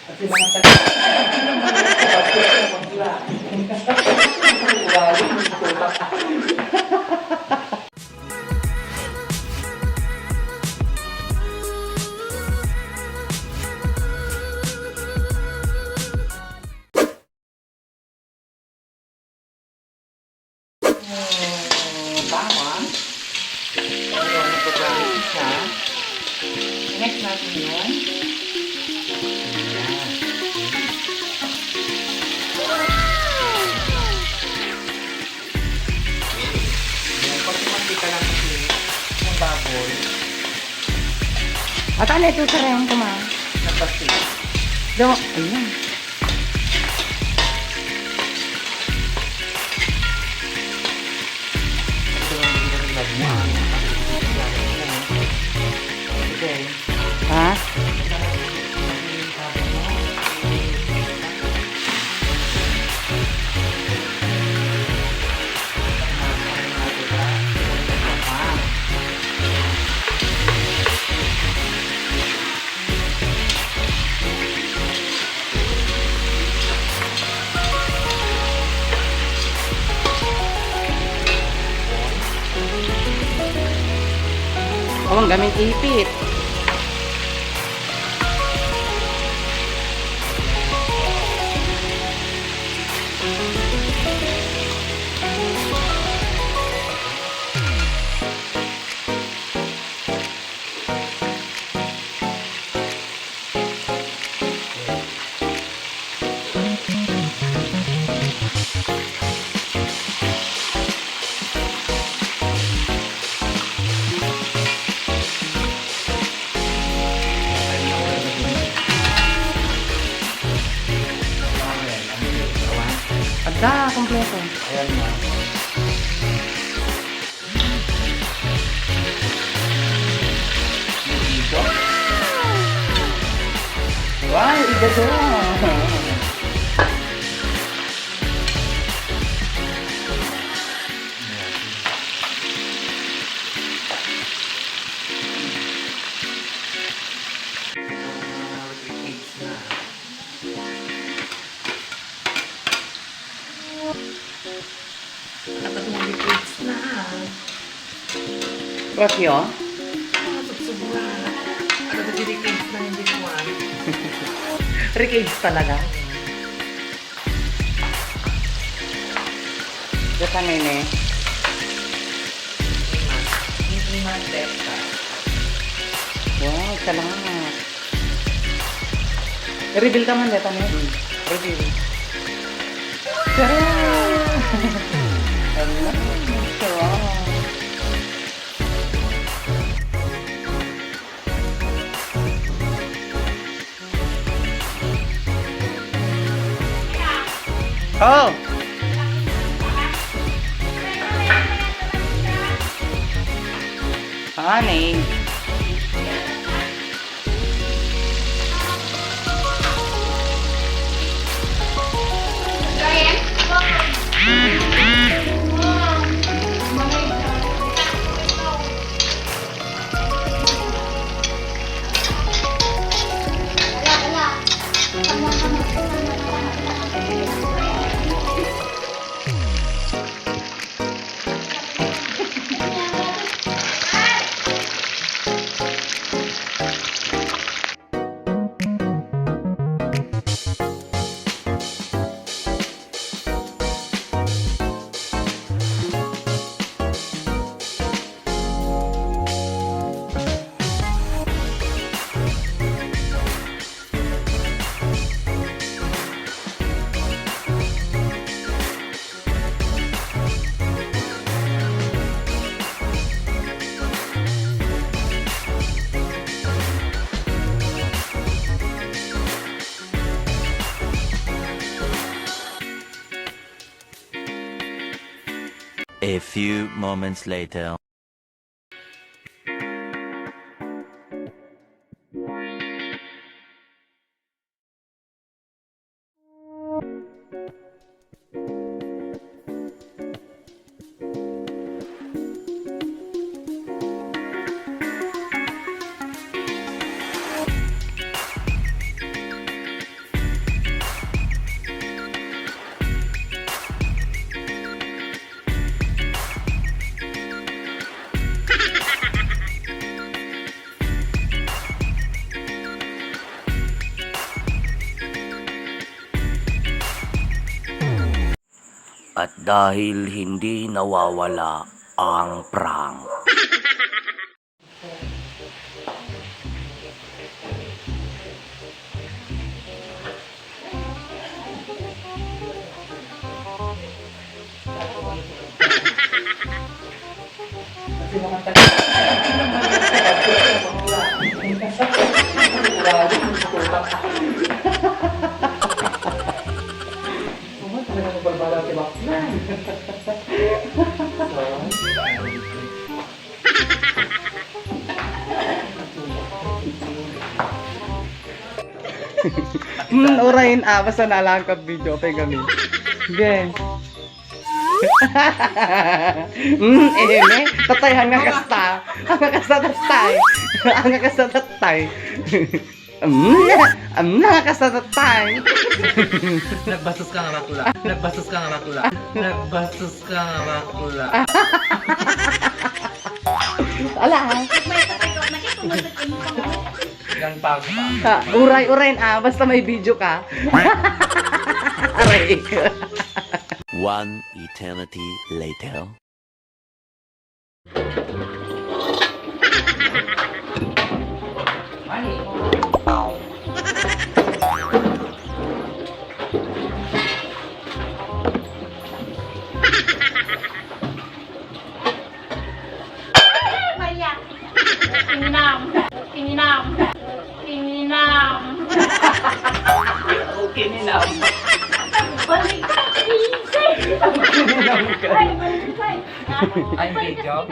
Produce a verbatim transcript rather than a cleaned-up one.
Hmm, bawang. Ayan, nagbabawas siya. Next natin yung ayan. Ayan, pag mantika lang kasi yung baboy. Ata na ito, sarayang ko, ma. Nagpasti. Do, ayun. Ha? Oh, ang gamit ipit. Adda, kompleto. Ayan na. Wow, igado! Nakatulog na. Ratio? Ah, subsobra. Ano na, di-recage na, hindi ko alam. Recage talaga? Diyan kami ni. Hindi na, hindi na, hindi na. Wow, salamat. I-reveal ka man, deta mo. Reveal. Tara! Ala, sarap. Oh! Honey. A few moments later. At dahil hindi nawawala ang prank. Hmm, uray in, ah, basta naalakam video, apay kami. Sige. Hmm, eh, ne. Tatay, haan nga kasta. Haan nga kasta, tatay. Haan nga kasta, tatay. Hmm, hmm, haan nga kasta, tatay. Nagbastos ka nga bakla. Nagbastos ka nga bakla. Nagbastos ka nga bakla. Ala, ha? Nagpagpa. Ha, uray, uray, ah, basta may video ka. Aray ko. One eternity later. Maria. Kinginam. Kinginam. Kinginam. O, kininam. Baliktad, kinse. Kininam ka. Ay, baliktad. Ay, video?